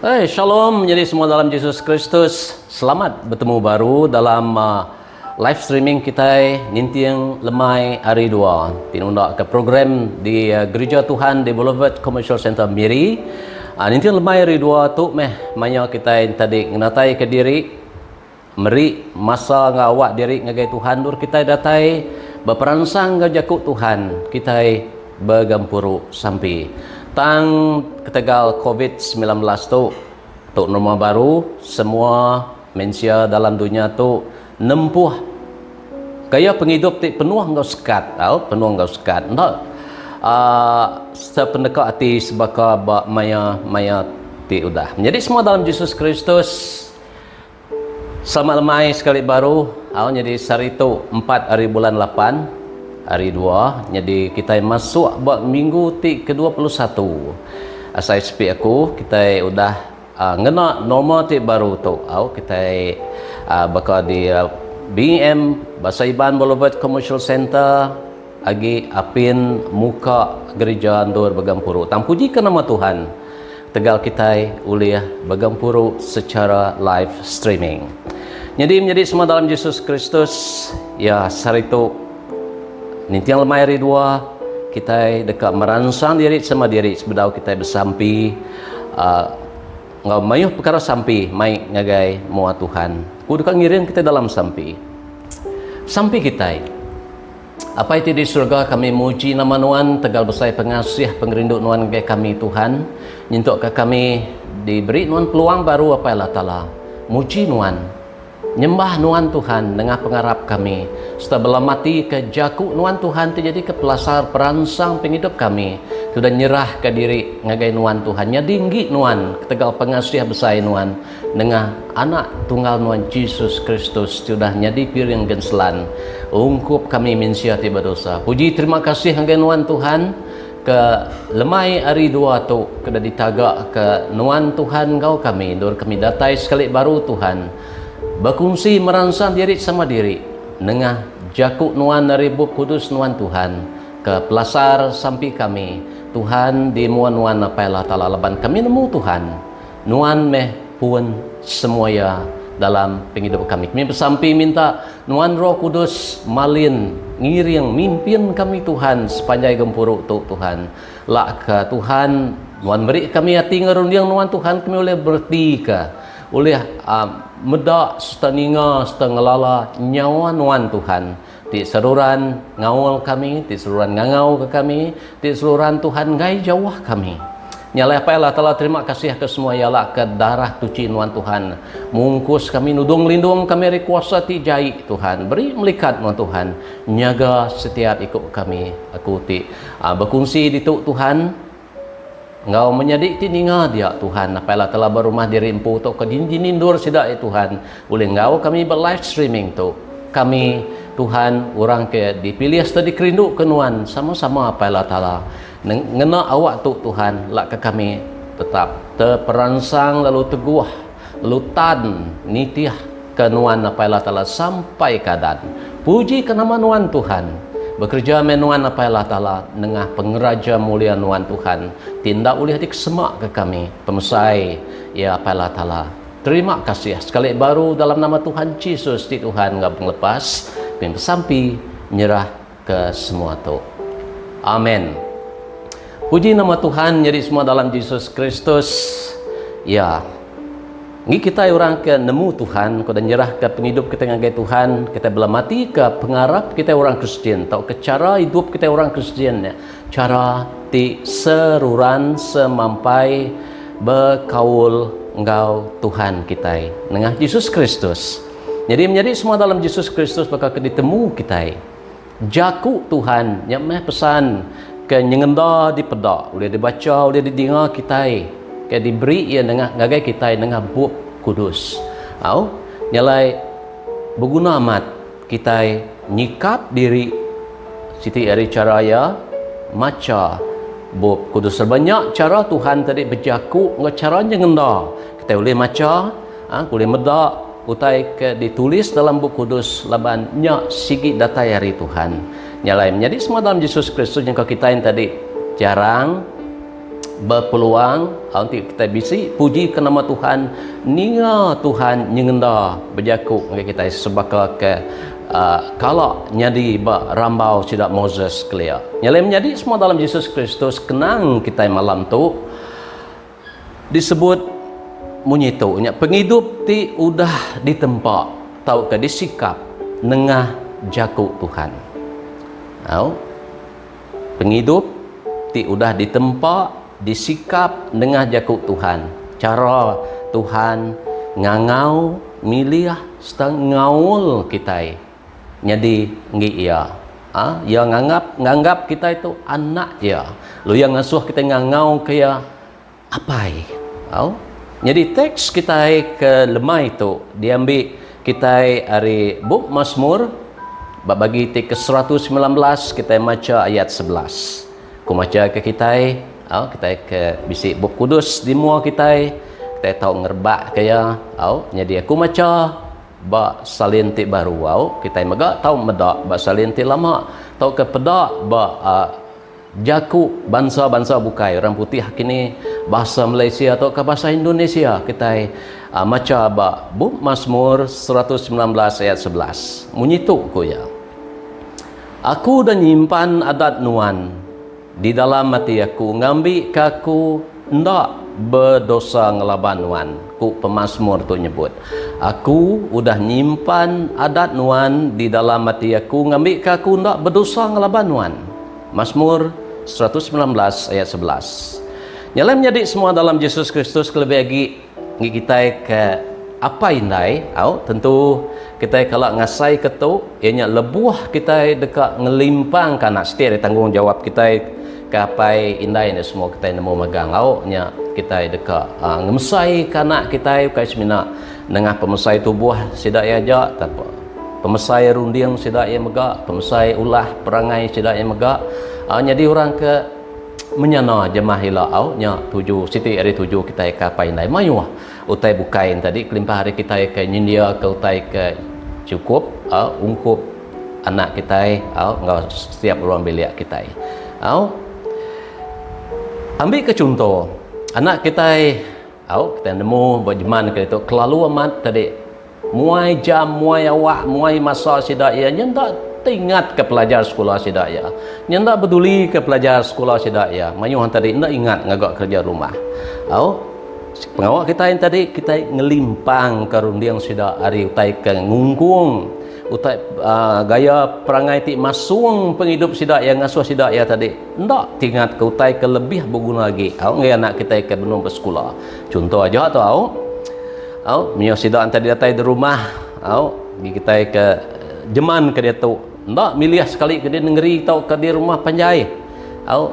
Hey, shalom menyadi semua dalam Jesus Kristus. Selamat betemu baru dalam uh, live streaming kitai ninting lemai hari dua. Ti nunda ke program di uh, Gereja Tuhan di Boulevard Commercial Center Miri. Uh, ninting lemai hari dua tu meh maya kitai tadi ngenatai ke diri Meri masa enggau awak diri ngagai Tuhan endur kitai datai beperansang enggau jaku Tuhan kitai begempuru sampi. Tang ketegal covid 19 tu, tu norma baru semua mensia dalam dunya tu nempuh gaya pengidup ti penuh enggau sekat tau penuh enggau sekat enda aaa sepeneka ati sebaka ba maya maya ti udah. Nyadi semua dalam Jesus Kristus. Selamat lemai sekali baru au nyadi sehari tu empat ari bulan lapan hari dua nyadi kitai masuk ba minggu ti ke 21 asai sepi aku kitai udah uh, ngena norma ti baru tu au kitai uh, baka di uh, BM Bahasa Iban Boulevard Commercial Center agi apin muka gereja endur begempuru tang puji ke nama Tuhan Tegal kitai ulih begempuru secara live streaming. Nyadi menyadi semua dalam Jesus Kristus, ya sehari tu ninting lemai hari dua kitai deka meransang diri sama diri sebedau kitai besampi uh, enggau mayuh perkara sampi mai ngagai mua Tuhan. Aku deka ngiring kitai dalam sampi. Sampi kitai. Apai ti di surga kami muji nama Nuan tegal besai pengasih pengerindu Nuan ngagai kami Tuhan nyentuk ka kami diberi Nuan peluang baru Apai Allah Taala muji Nuan nyembah Nuan Tuhan nengah pengarap kami serta belamati ka jaku Nuan Tuhan ti nyadi ka pelasar peransang pengidup kami ti udah nyerah ka diri ngagai Nuan Tuhan nyadi enggi Nuan ketegal pengasih besai Nuan Nengah Anak Tunggal Nuan Jesus Kristus ti udah nyadi piring genselan ungkup kami mensia ti bedosa. Puji terima kasih ngagai Nuan Tuhan ke lemai hari dua tu ke udah ditaga ke Nuan Tuhan enggau kami endur kami datai sekali baru Tuhan bekunsi meransang diri sama diri nengah jaku Nuan ari Bup Kudus Nuan Tuhan ke pelasar sampi kami Tuhan di mua Nuan Apai Allah Taala laban kami nemu Tuhan Nuan meh pun semua iya dalam pengidup kami. Kami besampi minta Nuan Roh Kudus malin, ngiring, mimpin kami Tuhan sepanjai gempuru tu Tuhan. Lak ka Tuhan Nuan meri kami ati enggau runding Nuan Tuhan kami ulih bereti ka ulih uh, meda serta ninga serta ngelala nyawa Nuan Tuhan ti seruran ngaul kami, ti seruran ngangau ke kami, ti seruran Tuhan enggai jauh kami. Nya alai Apai Allah Taala terima kasih ke semua iala ke darah tuchi nuan Tuhan mungkus kami nudung lindung kami ari kuasa ti jai Tuhan beri melikat nuan Tuhan nyaga setiap iku kami aku ti uh, bekunsi ditu Tuhan enggau menyadi ti ninga dia Tuhan Apai Allah Taala ba rumah diri empu tauka dini-dini endur sida ya Tuhan ulih enggau kami ba live streaming tu kami Tuhan orang ke dipilih serta dikerindu ke nuan sama-sama Apai Allah Taala Ngena awak tu Tuhan lak ke kami tetap teperansang lalu teguh lalu tan nitih ke Nuan Apai Allah Taala sampai ke adan. Puji ke nama Nuan Tuhan. Bekereja meh Nuan Apai Allah Taala nengah pengeraja mulia Nuan Tuhan ti enda ulih dikesema ke kami pemesai iya Apai Allah Taala. Terima kasih sekali baru dalam nama Tuhan Jesus ti Tuhan enggau pengelepas kami besampi nyerah ke semua tu. Amen. Puji nama Tuhan nyadi semua dalam Jesus Kristus. Ya. Ngi kita orang ke nemu Tuhan, ke udah nyerah ke pengidup kita ngagai Tuhan, kita bela mati ke pengarap kita orang Kristian atau ke cara hidup kita orang Kristian ya. Cara ti seruran semampai bekaul enggau Tuhan kita nengah Jesus Kristus. Jadi menyadi semua dalam Jesus Kristus baka ke ditemu kitai. Jaku Tuhan nya meh pesan ke nyengenda dipeda, ulih dibacha, ulih didinga kitai, ke diberi iya nengah ngagai kitai nengah Bup Kudus. Au, nya alai beguna amat kitai nyikap diri siti ari chara iya macha Bup Kudus. Serba nya chara Tuhan tadi bejaku enggau chara nyengenda. Kitai ulih macha, ha, ulih meda utai ke ditulis dalam Bup Kudus laban nya sigi datai ari Tuhan. Nya alai menyadi semua dalam Jesus Kristus nyengka kitai tadi jarang Bepeluang enti kitai bisi puji ke nama Tuhan ninga Tuhan nyengenda bejaku ngagai kitai sebaka ke kala nyadi ba rambau sida Moses kelia. Nya alai menyadi semua dalam Jesus Kristus kenang kitai malam tu disebut munyi tu nya pengidup ti udah ditempa tauka disikap nengah jaku Tuhan. Au. Pengidup ti udah ditempa, disikap nengah jaku Tuhan. Chara Tuhan ngangau, milih sereta ngaul kitai nyadi enggi Iya. Ha, Iya nganggap nganggap kitai tu anak Iya. Lalu Iya ngasuh kitai ngangauka Iya Apai. Au. Nyadi teks kitai ke lemai tu diambi kitai ari bup Masmur ba bagi ti ke 119 kitai macha ayat 11. Ku macha ke kitai, au kitai ke bisi bup kudus di mua kitai, kitai tau ngerebak ke iya, au nyadi aku macha ba salin ti baru au kitai mega tau meda ba salin ti lama tauka peda ba uh, Jaku bansa-bansa bukai, orang putih kini, bahasa Malaysia tauka bahasa Indonesia kitai macha ba bup Masmur 119 ayat 11. Munyi tu ku iya, Aku udah nyimpan adat Nuan di dalam ati aku ngambika aku enda bedosa ngelaban Nuan, ku pemasmur tu nyebut. Aku udah nyimpan adat Nuan di dalam ati aku ngambika aku enda bedosa ngelaban Nuan. Masmur 119 ayat 11. Nya alai menyadi semua dalam Jesus Kristus kelebih agi ngi kitai ke apai indai au tentu kitai kala ngasai ke tu iya nya lebuh kitai deka ngelimpangka anak siti ari tanggungjawab kitai ke apai indai enda semua kitai nemu magang au nya kitai deka uh, ngemesaika anak kitai ukai semina nengah pemesai tubuh sida iya aja tapa Pemesai runding sida iya mega, pemesai ulah perangai sida iya mega nyadi orang ke menyana jemah ila au nya tuju siti ari tuju kitai ke apai indai mayuh utai bukai tadi kelimpah ari kitai ke nyendiaka utai ke chukup ungkup anak kitai au enggau setiap ruang bilik kitai au. Ambika chunto anak kitai au kitai nemu ba jeman ke ditu kelalu amat tadi Muai jam, muai awak, muai masa sida iya nya enda teingatka pelajar sekula sida iya. Nya enda bedulika pelajar sekula sida iya. Mayuh tadi enda ingat ngaga kereja rumah. Au, pengawa kitai tadi kitai ngelimpangka runding sida ari utai ke ngungkung, utai uh, gaya perangai ti masung pengidup sida iya ngasuh sida iya tadi enda tingatka utai ke lebih beguna agi. Au, ngagai anak kitai ke benung besekula. Chunto aja tu au. Au, mioh sida enti datai di rumah, au, gi kitai ke jeman ke diatu enda milih sekali ke di nengeri tauka di rumah panjai. Au,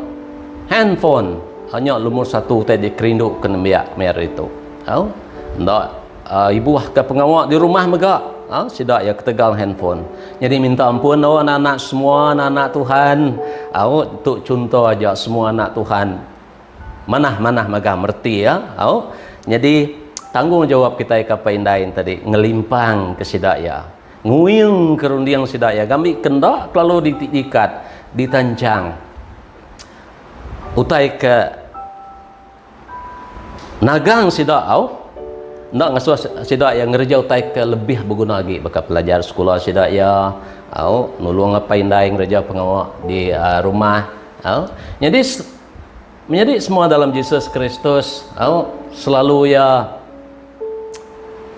handphone au nya lumur satu utai dikerindu ke nembiak maya hari tu. Au, enda uh, ibuh ke pengawa di rumah mega, au, sida iya ketegal handphone. Nyadi minta ampun au anak-anak semua anak-anak Tuhan. Au, tu chunto aja semua anak Tuhan. Manah manah mega mereti ya au. Nyadi tanggungjawab kitai ke apai indai tadi ngelimpang ke sida iya. Nguing ke runding sida iya ngambi ke enda kelalu diikat ditanchang utai ke nagang sida au enda ngasuh sida iya ngereja utai ke lebih beguna agi baka pelajar sekula sida iya au nulung apai indai ngereja pengawa di rumah au. Nyadi Menyadi semua dalam Jesus Kristus au selalu iya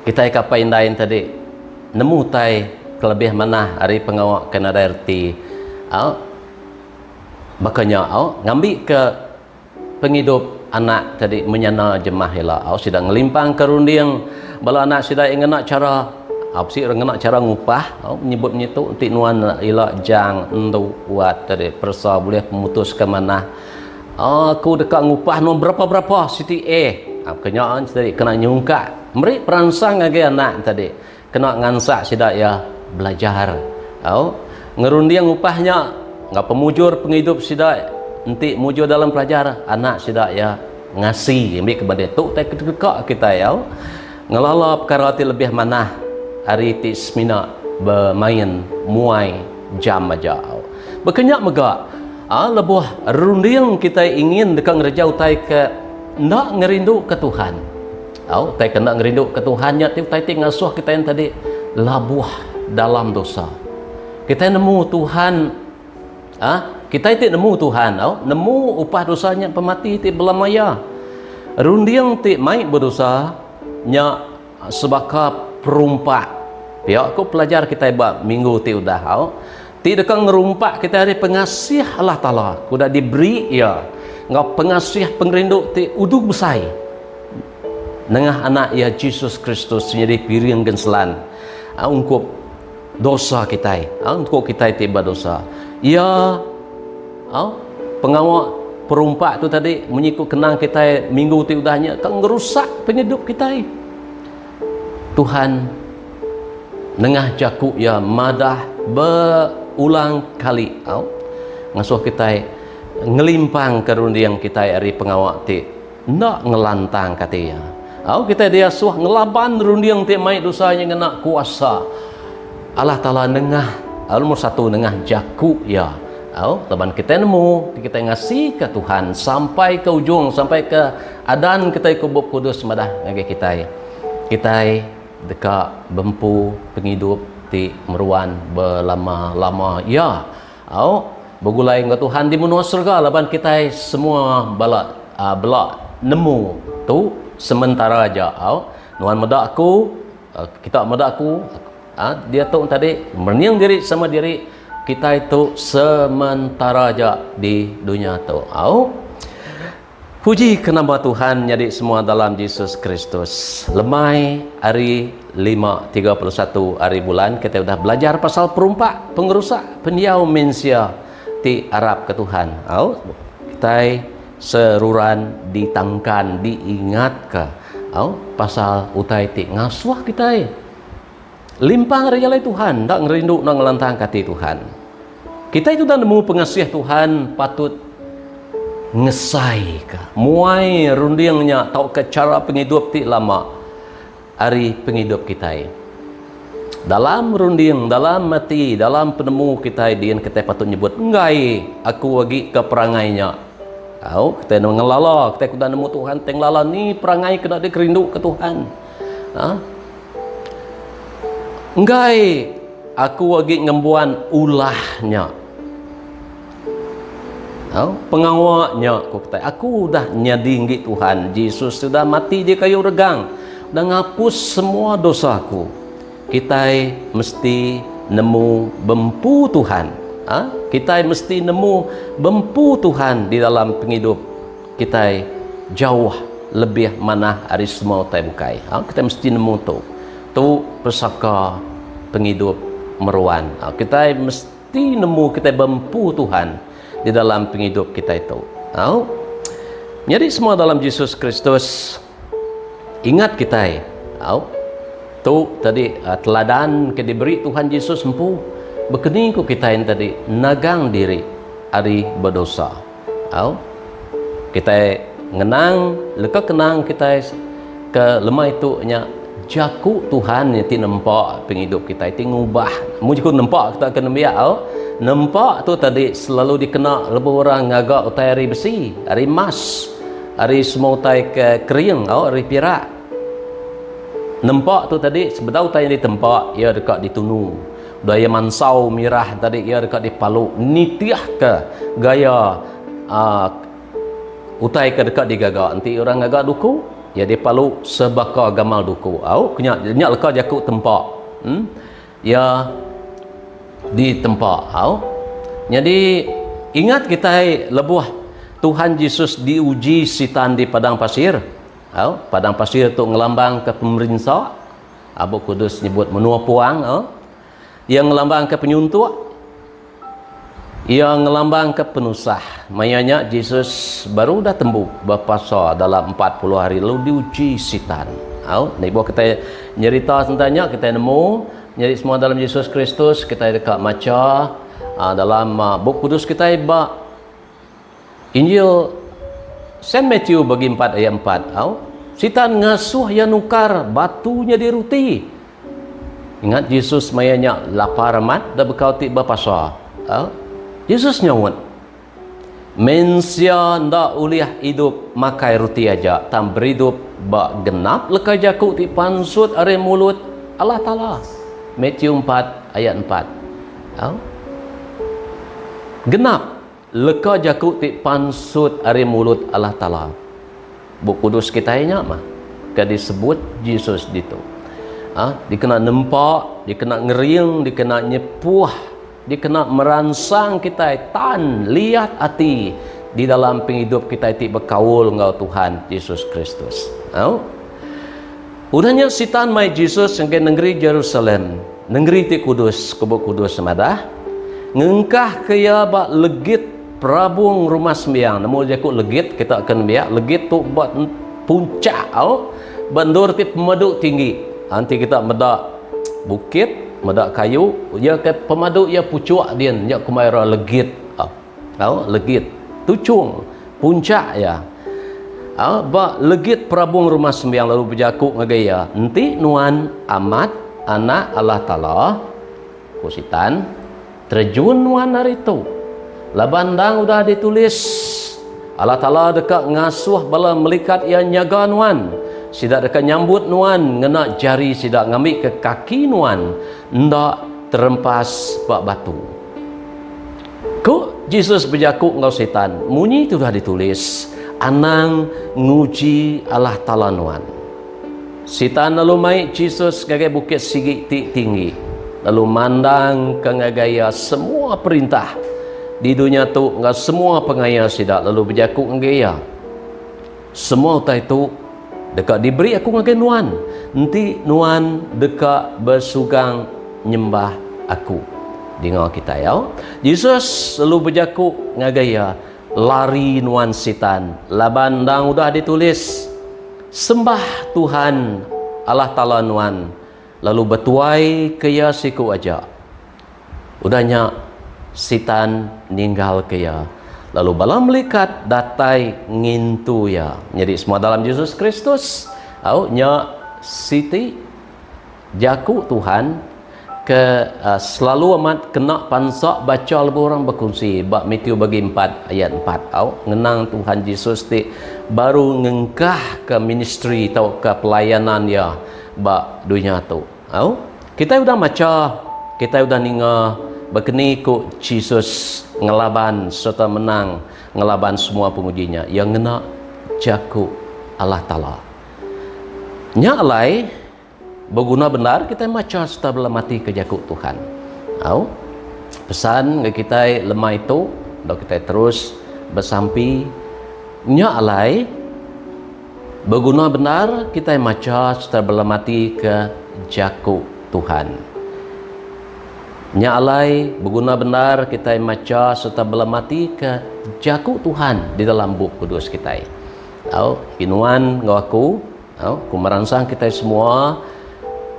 kitai ke apai indai tadi nemu utai ke lebih manah ari pengawa ke nadai reti au baka nya au ngambi ke pengidup anak tadi menyana jemah ila au sida ngelimpang ke runding bala anak sida iya ngena chara au bisi ngena chara ngupah au nyebut nyitu enti nuan ila jang endu wat tadi peresa bulih pemutus ke manah. Aku deka ngupah nuan berapa-berapa siti A. Ha, kenya tadi kena nyungkak, meri peransang ngagai anak tadi kena ngansak sida iya belajar. Au, ngerunding upah nya enggau pemujur pengidup sida enti mujur dalam pelajar, anak sida iya ngasi ambi ke bendar tu utai ke deka kitai au. Ngelala pekara ti lebih manah ari ti semina bemain muai jam aja. Baka nya mega. Aa lebuh runding kitai ingin deka ngereja utai ke enda ngerinduka Tuhan. Au, utai ke enda ngerinduka Tuhan nya ti utai ti ngasuh kitai tadi labuh dalam dosa. Kitai nemu Tuhan aa kitai ti nemu Tuhan au nemu upah dosa nya pemati ti belama iya. Runding ti mai bedosa nya Sebaka perumpak pia ku pelajar kitai ba minggu ti udah au ti deka ngerumpak kitai ari pengasih Allah Taala ke udah diberi iya enggau pengasih pengerindu ti udu besai nengah anak iya Jesus Kristus nyadi piring genselan ungkup dosa kitai ungkup kitai ti bedosa. Iya au pengawa perumpak tu tadi munyi ku kenang kitai minggu ti udah nya ka ngerusak pengidup kitai. Tuhan nengah jaku iya madah beulang kali au ngasuh kitai ngelimpangka runding kitai ari pengawa ti enda ngelantangka ati iya. Au kitai diasuh ngelaban runding ti mai dosa nya ngena kuasa Allah Taala nengah au nombor satu nengah jaku iya. Au laban kitai nemu ti kitai ngasika Tuhan sampai ke ujung sampai ke adan kitai ku Bup Kudus madah ngagai kitai. Kitai deka bempu pengidup ti meruan belama-lama iya. Au, begulai enggau Tuhan di menua serega laban kitai semua bala uh, bela nemu tu sementara aja. Au, nuan meda aku, uh, kita meda aku, uh, dia tu tadi merening diri sama diri kitai tu sementara aja di dunya tu. Au. Puji ke nama Tuhan nyadi semua dalam Jesus Kristus. Lemai hari 5:31 hari bulan kitai udah belajar pasal perumpak pengerusak pendiau mensia ti arap ke Tuhan. Au kitai seruran ditangkan diingatka au pasal utai ti ngasuh kitai limpang ari jalai Tuhan enda ngerindu enda ngelantangka ati Tuhan. Kitai tu udah nemu pengasih Tuhan patut ngesaika, muai runding nya tauka chara pengidup ti lama ari pengidup kitai. Dalam runding, dalam ati, dalam penemu kitai din kitai patut nyebut enggai aku agi ke perangai nya. Au, kitai ngelala, kitai udah nemu Tuhan, kitai ngelala ni perangai kena dikerinduka Tuhan. Ha? Enggai aku agi ngembuan ulah nya. Au, pengawa nya ku kitai. Aku udah nyadi enggi Tuhan. Jesus udah mati di kayu regang, udah ngapus semua dosa aku. Kitai mesti nemu bempu Tuhan. Ha? Kitai mesti nemu bempu Tuhan di dalam pengidup kitai jauh lebih manah ari semua utai bukai. Ha, kitai mesti nemu tu. Tu pesaka pengidup meruan. Ha, kitai mesti nemu kitai bempu Tuhan di dalam pengidup kitai tu. Ha, nyadi semua dalam Jesus Kristus ingat kitai. Ha, tu tadi ha, teladan ke diberi Tuhan Jesus empu bekeni ku kitai tadi nagang diri ari berdosa. Au. Kitai ngenang leka kenang kitai ke lemai tu nya jaku Tuhan nya ti nempa pengidup kitai ti ngubah. Mu jaku nempa kita ke nembiak au. Nempa tu tadi selalu dikena lebuh orang ngaga utai ari besi, ari emas, ari semua utai ke kering au ari pirak. Nempa tu tadi sebedau utai nya ditempa iya deka ditunu. Udah iya mansau mirah tadi iya deka dipalu nitihka gaya uh, utai ke deka digaga. Enti orang ngaga duku, iya dipalu sebaka gamal duku. Au, nya nya leka jaku tempa. Hmm? Iya ditempa. Au. Nyadi ingat kitai lebuh Tuhan Jesus diuji sitan di padang pasir. Au, padang pasir tu ngelambangka pemerinsa. Bup Kudus nyebut menua puang oh. Iya ngelambangka penyuntuk. Iya ngelambangka penusah. Maya nya Jesus baru udah tembu bepasa dalam 40 hari lalu diuji Sitan. Au, lebuh kitai nyerita tentang nya kitai nemu nyadi semua dalam Jesus Kristus kitai deka macha dalam Bup Kudus kitai ba Injil Saint Matthew bagi 4 ayat 4. Au, Sitan ngasuh iya nukar batu nyadi ruti. Ingat Jesus maya nya lapar amat da bekau ti bepasa. Au, Jesus nyaut. Mensia enda ulih idup makai ruti aja tang beridup ba genap leka jaku ti pansut ari mulut Allah Taala. Matthew empat ayat empat. Au. Genap leka jaku ti pansut ari mulut Allah Taala. Bup Kudus kitai nya mah ke disebut Jesus ditu. Ha, dikena nempa, dikena ngering, dikena nyepuh, dikena meransang kitai tan liat ati di dalam pengidup kitai ti bekaul enggau Tuhan Jesus Kristus. Au. Udah nya Sitan mai Jesus ngagai nengeri Jerusalem, nengeri ti kudus, ku Bup Kudus madah, ngengkahka iya ba legit perabung rumah sembiang. Nemu jaku legit kita ke nembiak, legit tu ba puncak au, ba endur ti pemadu tinggi. Enti kita meda bukit, meda kayu, iya ke pemadu iya puchuk din nya kumbai ra legit. Au, legit. Tuchung, puncak iya. Au, ba legit perabung rumah sembiang lalu bejaku ngagai iya, Enti nuan amat Anak Allah Taala, ku Sitan, terejun nuan ari tu. Laban endang udah ditulis, Allah Taala deka ngasuh bala melikat Iya nyaga nuan. Sida deka nyambut nuan ngena jari sida ngambika kaki nuan enda terempas ba batu. Ku Jesus bejaku enggau Sitan, Munyi ti udah ditulis, Anang nguji Allah Taala nuan. Sitan lalu mai Jesus ngagai bukit sigi ti tinggi, lalu mandangka ngagai iya semua perintah di dunya tu enggau semua pengaya sida, lalu bejaku ngagai iya, Semua utai tu deka diberi aku ngagai nuan enti nuan deka besugang nyembah aku. Dinga kitai au. Jesus lalu bejaku ngagai iya, Lari nuan Sitan, laban endang udah ditulis, Sembah Tuhan Allah Taala nuan, lalu betuai ke Iya siku aja. Udah nya, Sitan ninggalka iya, lalu bala melikat datai ngintu iya. Nyadi semua dalam Jesus Kristus, au nya siti jaku Tuhan ke selalu amat kena pansa bacha lebuh orang bekunsi ba Matthew bagi empat ayat empat au ngenang Tuhan Jesus ti baru ngengkahka ministri tauka pelayanan iya ba dunya tu. Au, kitai udah macha, kitai udah ninga bekeni ku Jesus ngelaban sereta menang ngelaban semua penguji nya. Iya ngena jaku Allah Taala. Nya alai, beguna bendar kitai macha sereta belematika jaku Tuhan. Au, pesan ngagai kitai lemai tu, enggau kitai terus besampi. Nya alai, Beguna bendar kitai macha sereta belematika Jaku Tuhan. Nya alai, beguna bendar kitai macha sereta belematika Jaku Tuhan di dalam Bup Kudus kitai. Au, agi nuan enggau aku, au, aku meransang kitai semua,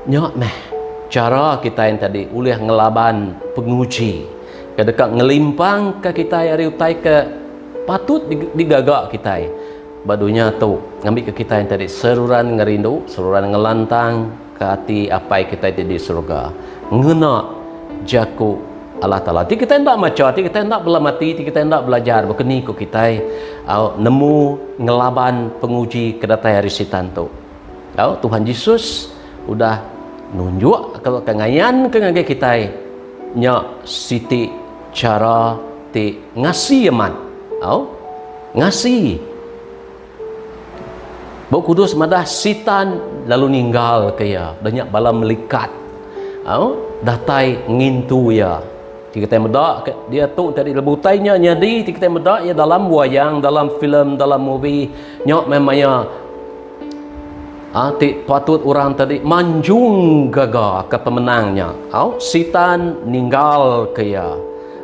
nya meh chara kitai enti ulih ngelaban penguji ke deka ngelimpangka kitai ari utai ke patut digaga kitai. Ba dunya tu, ngambika kitai enti seruran ngerindu, seruran ngelantangka ati Apai kitai ti di serega, ngena jaku Allah Taala. Ti kitai enda macha, ti kitai enda belamati, ti kitai enda belajar, baka ni ku kitai au nemu ngelaban penguji ke datai ari Sitan tu. Au Tuhan Jesus udah nunjuk ke ngayanka ngagai kitai nya siti chara ti ngasi amat. Au. Ngasi. Bup Kudus madah Sitan lalu ninggalka iya. Udah nya bala melikat au datai ngintu iya. Ti kitai meda diatu tadi lebuh utai nya nyadi ti kitai meda iya dalam wayang, dalam filem, dalam movie nya meh maya ha, ti patut orang tadi manjung gaga ke pemenang nya. Au Sitan ninggalka iya.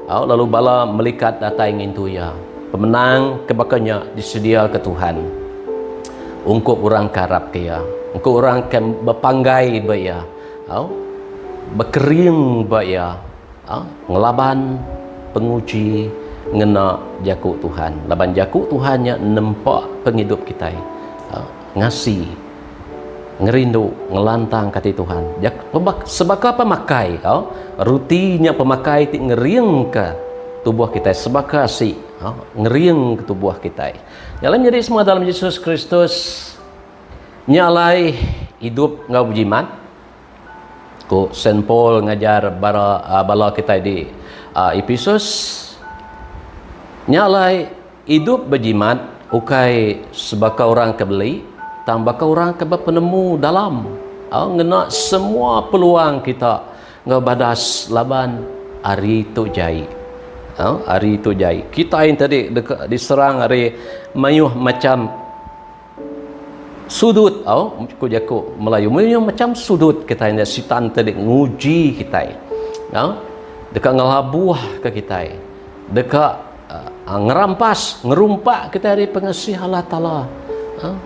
Au lalu bala melikat datai ngintu iya. Pemenang ke baka nya disediaka Tuhan ungkup orang ke arapka Iya, ungkup orang ke bepanggai ba Iya, au bekering ba Iya, au ngelaban penguji ngena jaku Tuhan. Laban jaku Tuhan nya nempa pengidup kitai, au ngasi, ngerindu, ngelantangka ati Tuhan. Sebaka pemakai, au ruti nya pemakai ti ngeringka tubuh kitai sebaka asi. Ngering ke tubuh kitai. Nya alai menyadi semua dalam Jesus Kristus nya alai idup enggau bejimat. Ku Saint Paul ngajar bara bala kitai di Epesus, nya alai idup bejimat ukai sebaka orang ke beli tang baka orang ke bepenemu dalam ngena semua peluang kita enggau badas laban hari tu jai. Hari tu jai. Kitai tadi deka diserang ari mayuh macham Sudut au ku jaku Melayu mayuh macam sudut kitai nya sitan tadi nguji kitai au deka ngelabuh ke kitai deka uh, ngerampas ngerumpak kitai ari pengasih Allah Taala au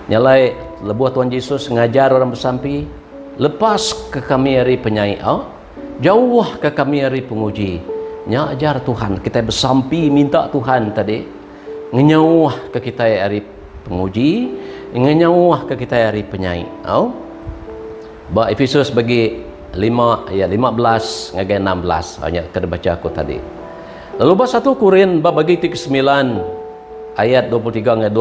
nya alai lebuh Tuhan Jesus ngajar orang besampi lepas ke kami ari penyai au jauh ke kami ari penguji nya ajar Tuhan kitai besampi minta Tuhan tadi Ngenyauhka kitai ari penguji, ngenyauhka kitai ari penyai. Au. Ba Efesus bagi 5 ayat 15 ngagai 16, au nya ke dibacha aku tadi. Lalu ba 1 Korin ba bagi ti kesembilan ayat 23 ngagai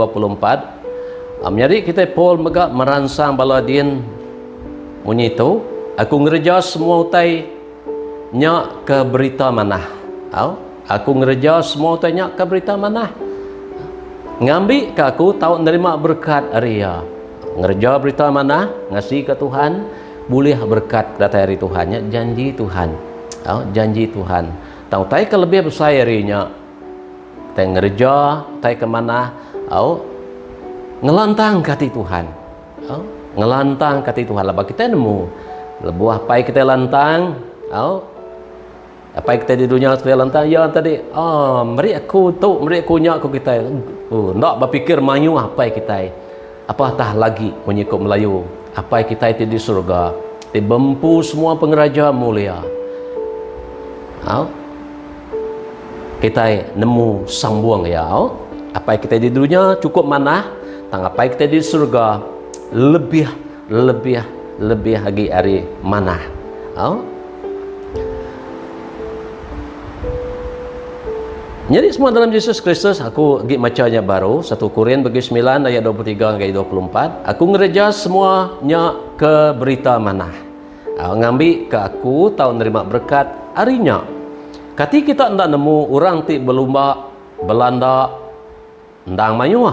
24, menyadi kitai Paul mega meransang bala din munyi tu, aku ngereja semua utai Nya ke berita manah. Au, aku ngereja semua utai nya ke berita manah. Ngambika aku tau nerima berekat ari Iya. Ngereja berita manah, ngasika Tuhan, bulih berekat datai ari Tuhan. Nya janji Tuhan. Au, janji Tuhan. Tang utai ke lebih besai ari nya, utai ngereja utai ke manah, au, ngelantangka ati Tuhan. Au, ngelantangka ati Tuhan laban kitai nemu lebuh apai kitai lantang, au, apai kitai di dunya kitai lantang iya tadi ah meri aku tu meri aku nya ku kitai. Oh, enda bepikir mayuh apai kitai. Apatah lagi munyi ku Melayu, apai kitai ti di surga ti bempu semua pengeraja mulia. Au. Kitai nemu sambung iya. Apai kitai di dunya chukup manah, tang Apai kitai di surga lebih lebih lebih agi ari manah. Au. Nyadi semua dalam Jesus Kristus, aku agi macha nya baru, 1 Korin bagi 9 ayat 23 ngagai 24, aku ngereja semua nya ke berita manah. Ngambi ke aku tau nerima berekat ari nya. Kati kita enda nemu orang ti belumba belanda endang mayuh,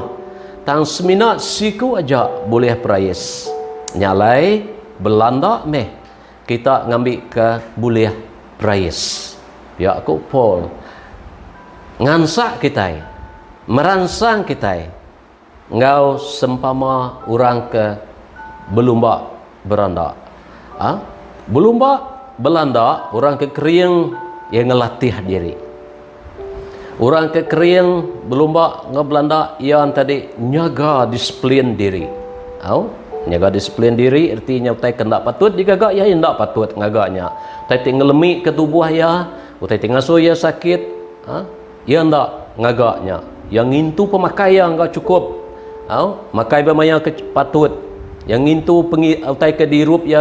tang semina siku aja bulih perais? Nya alai, belanda meh kita ngambika bulih perais. Pia ku Paul ngansak kitai, meransang kitai enggau sempama orang ke belumba beranda. Ha? Belumba belanda orang ke kering iya ngelatih diri. Orang ke kering belumba enggau belanda iya tadi nyaga disiplin diri. Au, nyaga disiplin diri reti nya utai ke enda patut digaga iya enda patut ngaga nya. Utai ti ngelemi ke tubuh iya, utai ti ngasuh iya sakit, ha? Iya enda ngaga nya. Iya ngintu pemakai iya enggau chukup. Au, makai ba maya ke patut. Iya ngintu pengi utai ke diirup iya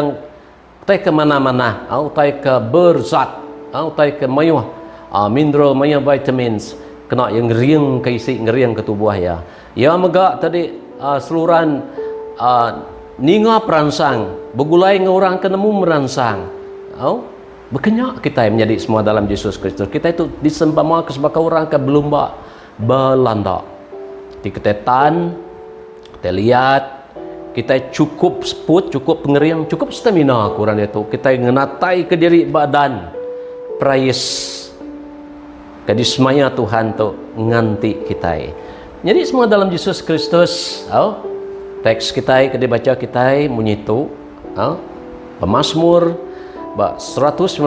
utai ke manah-manah, au, utai ke berzat, au, utai ke mayuh uh, mineral, mayuh vitamins kena iya ngeringka isi, ngeringka tubuh iya. Iya mega tadi uh, seluran uh, ninga peransang, begulai enggau orang ke nemu meransang. Au, Baka nya kitai menyadi semua dalam Jesus Kristus. Kitai tu disempamaka sebaka orang ke belumba belanda. Ti kitai tan, kitai liat, kitai chukup seput, chukup pengering, chukup stamina ku orang diatu. Kitai ngenataika diri ba dan perais ke disemaya Tuhan tu nganti kitai. Nyadi semua dalam Jesus Kristus, au, teks kitai ke dibacha kitai munyi tu, au, Pemasmur ba 119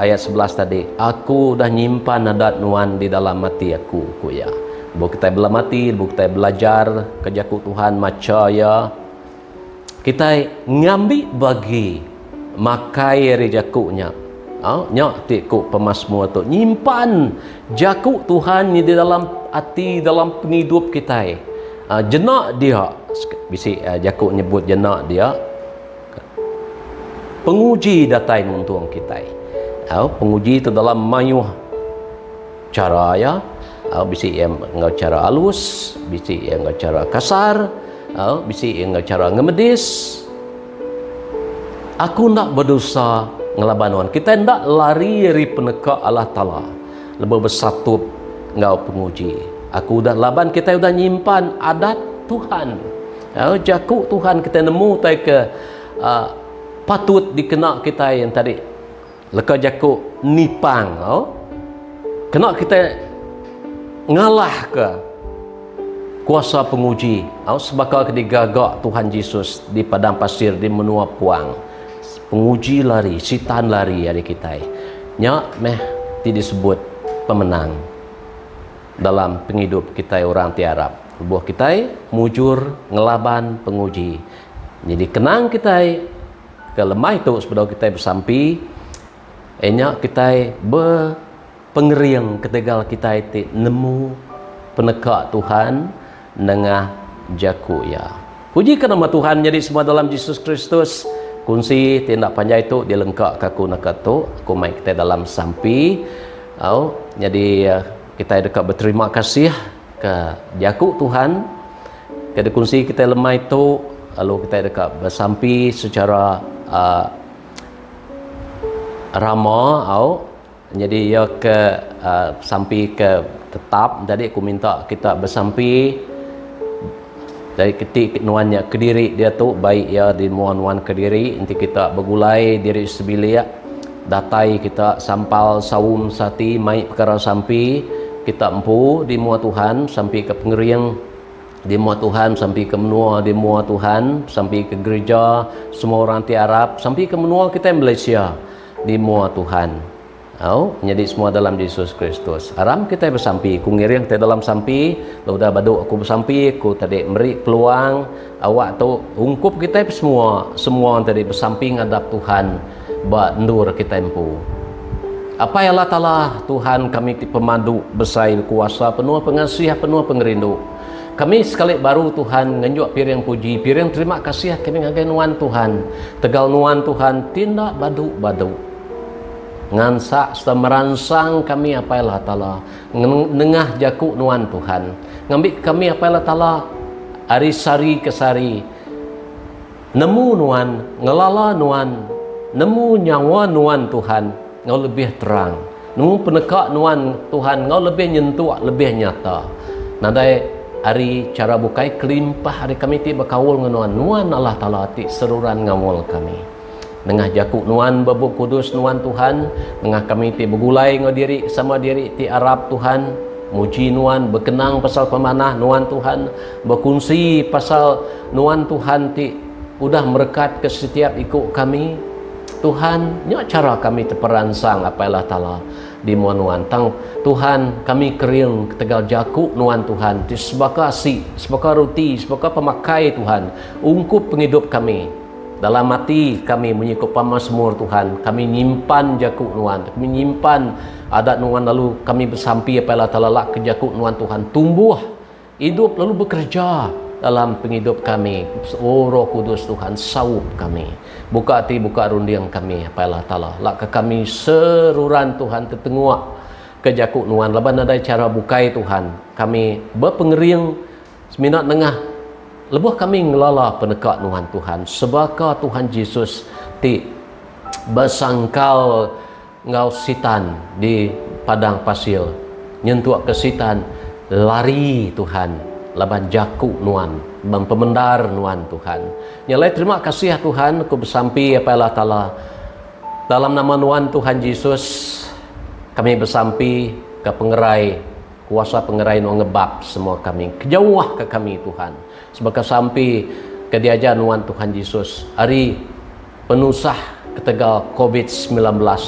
ayat 11 tadi, Aku udah nyimpan adat Nuan di dalam ati aku, ku iya. Lebuh kitai belamati, lebuh kitai belajar ke Jaku Tuhan, macha iya, kitai ngambi bagi makai ari jaku nya. Au, nya ti ku pemasmur tu, nyimpan Jaku Tuhan di dalam ati, dalam pengidup kitai. Jenak dia, bisi jaku nyebut jenak dia, Penguji datai nuntung kitai. Au, penguji tu dalam mayuh chara iya. Au bisi iya enggau chara alus, bisi iya enggau chara kasar, au bisi iya enggau chara ngemedis. Aku enda bedosa ngelaban nuan. Kitai enda lari ari peneka Allah Taala lebuh besatup enggau penguji. Aku udah laban kitai udah nyimpan adat Tuhan. Au jaku Tuhan kitai nemu utai ke uh, patut dikena kitai yang tadi Leka jaku nipang tu kena kitai ngalahka kuasa penguji au sebaka ke digaga Tuhan Jesus di padang pasir di menua puang. Penguji lari, sitan lari ari kitai. Nya meh ti disebut pemenang dalam pengidup kitai orang ti arap. Lebuh kitai mujur ngelaban penguji. Nyadi kenang kitai Ke lemai tu sebedau kitai besampi, iya nya kitai bepengering ketegal kitai ti nemu peneka Tuhan nengah jaku Iya. Pujika nama Tuhan nyadi semua dalam Jesus Kristus. Kunsi ti enda panjai tu dilengkaka aku naka tu. Aku mai kitai dalam sampi. Au, nyadi kitai deka beterima kasih ke jaku Tuhan ke dikunsi kitai lemai tu lalu kitai deka besampi secara uh, rama au jadi iya ke uh, sampi ke tetap jadi aku minta kita besampi dari ketik nuan nya kediri dia tu baik iya di mua nuan kediri enti kita begulai diri sebilik Datai kita sampal saum sati mai pekara sampi kita empu di mua Tuhan sampi ke pengering di mua Tuhan sampi ke menua di mua Tuhan sampi ke gerija semua orang ti arap sampi ke menua kitai Malaysia di mua Tuhan au nyadi semua dalam Jesus Kristus aram kitai besampi ku ngiring kitai dalam sampi lalu udah badu aku besampi aku tadi meri peluang awak tu ungkup kitai semua semua tadi besampi ngadap Tuhan ba endur kitai empu. Apai Allah Taala, Tuhan kami ti pemadu besai bekuasa, penuh pengasih, penuh pengerindu. Kami sekali baru Tuhan ngenjuk piring puji, piring terima kasih kami ngagai Nuan Tuhan. Tegal Nuan Tuhan ti enda badu-badu ngansak sereta meransang kami Apai Allah Taala nengah jaku Nuan Tuhan. Ngambika kami Apai Allah Taala ari sehari ke sehari Nemu nuan, ngelala nuan, nemu nyawa nuan Tuhan enggau lebih terang, nemu peneka nuan Tuhan enggau lebih nyentuk lebih nyata. Nadai ari chara bukai kelimpah ari kami ti bekaul enggau nuan. Nuan Allah Taala ti seruran ngaul kami. Nengah jaku nuan ba Bup Kudus nuan Tuhan, nengah kami ti begulai enggau diri sama diri ti arap Tuhan, muji nuan, bekenang pasal pemanah nuan Tuhan, bekunsi pasal Nuan Tuhan ti udah merekatka setiap iku kami, Tuhan, nya chara kami teperansang Apai Allah Taala di mua Nuan. Tang, Tuhan, kami kering ketegal jaku Nuan, Tuhan, ti sebaka asi, sebaka ruti, sebaka pemakai, Tuhan, ungkup pengidup kami. Dalam ati kami munyi ku Pamazmur, Tuhan, kami nyimpan jaku Nuan, kami nyimpan adat Nuan lalu kami besampi Apai Allah Taala lak ke jaku Nuan, Tuhan, tumbuh Idup lalu bekereja dalam pengidup kami. O Roh Kudus Tuhan, saup kami. Buka ati, buka runding kami, Apai Allah Taala. Lak ke kami seruran Tuhan tetenguk ke jaku Nuan laban nadai chara bukai Tuhan. Kami bepengering semina nengah lebuh kami ngelala peneka Nuan Tuhan. Sebaka Tuhan Jesus ti besangkal enggau Sitan di padang pasir, nyentukka Sitan lari Tuhan laban jaku Nuan, laban pemendar Nuan Tuhan. Nya alai terima kasih Tuhan, aku besampi Apai Allah Taala dalam nama Nuan Tuhan Jesus kami besampi ka pengerai kuasa pengerai Nuan ngebap semua kami. Kejauhka kami Tuhan sebaka sampi ke diajar Nuan Tuhan Jesus ari Penusah ketegal covid 19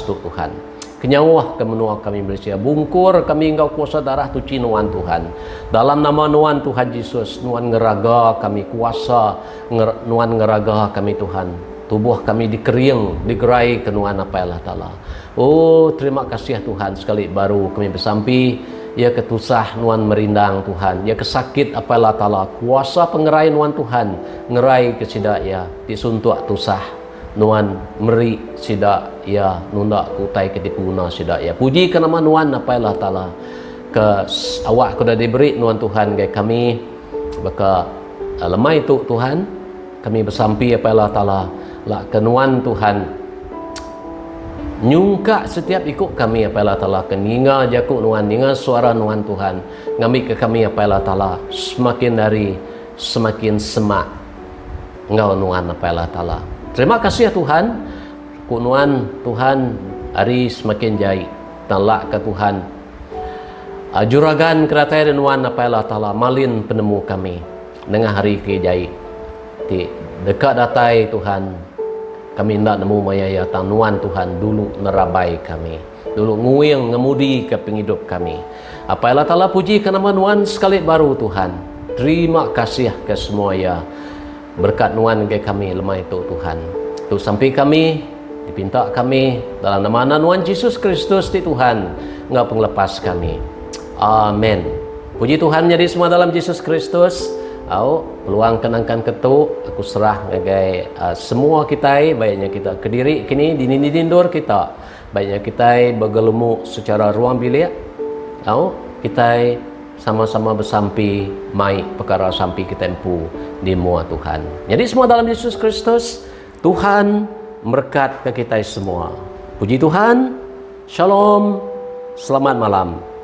tu Tuhan. Kenyauh ke menua kami Malaysia. Bungkur kami enggau kuasa darah tuchi Nuan Tuhan. Dalam nama Nuan Tuhan Jesus, Nuan ngeraga kami kuasa nger Nuan ngeraga kami Tuhan. Tubuh kami dikering, digerai ke Nuan Apai Allah Taala. Oh terima kasih Tuhan sekali baru kami besampi iya ke tusah Nuan merindang Tuhan. Iya ke sakit Apai Allah Taala kuasa pengerai Nuan Tuhan ngerai ke sida iya. Ti suntuk tusah nuan meri sida iya nunda ke utai ke dipeguna sida iya. Puji ke nama nuan Apai Allah Taala. ke awak ke udah diberi nuan Tuhan ngagai kami baka lemai tu Tuhan kami besampi apai Allah Taala lak ke nuan Tuhan nyungkak setiap iku kami apai Allah Taala ke ninga jaku nuan ninga suara nuan Tuhan ngambika kami apai Allah Taala semakin hari semakin semak enggau nuan apai Allah Taala. Terima kasih Tuhan ku nuan Tuhan hari semakin jai tang lak ka Tuhan juragan ke datai ari nuan apai Allah Taala malin penemu kami nengah hari ke jai ti deka datai Tuhan kami enda nemu maya iya tang nuan Tuhan dulu nerabai kami dulu nguing ngemudi ka pengidup kami. Apai Allah Taala puji ka nama nuan sekali baru Tuhan. Terima kasih ka semua iya berkat nuan ngagai kami lemai tu Tuhan. Tu sampi kami dipinta kami dalam nama anak nuan Jesus Kristus ti Tuhan enggau pengelepas kami. Amen. Puji Tuhan nyadi semua dalam Jesus Kristus. Au peluang ke nangkan ke tu aku serah ngagai uh, semua kitai baik nya kita kediri kini dini-dini endur kita. Baik nya kitai begelumu secara ruang bilik tau kitai sama-sama besampi mai pekara sampi kitai empu di mua Tuhan. Nyadi semua dalam Jesus Kristus, Tuhan merekatka kitai semua. Puji Tuhan. Shalom. Selamat malam.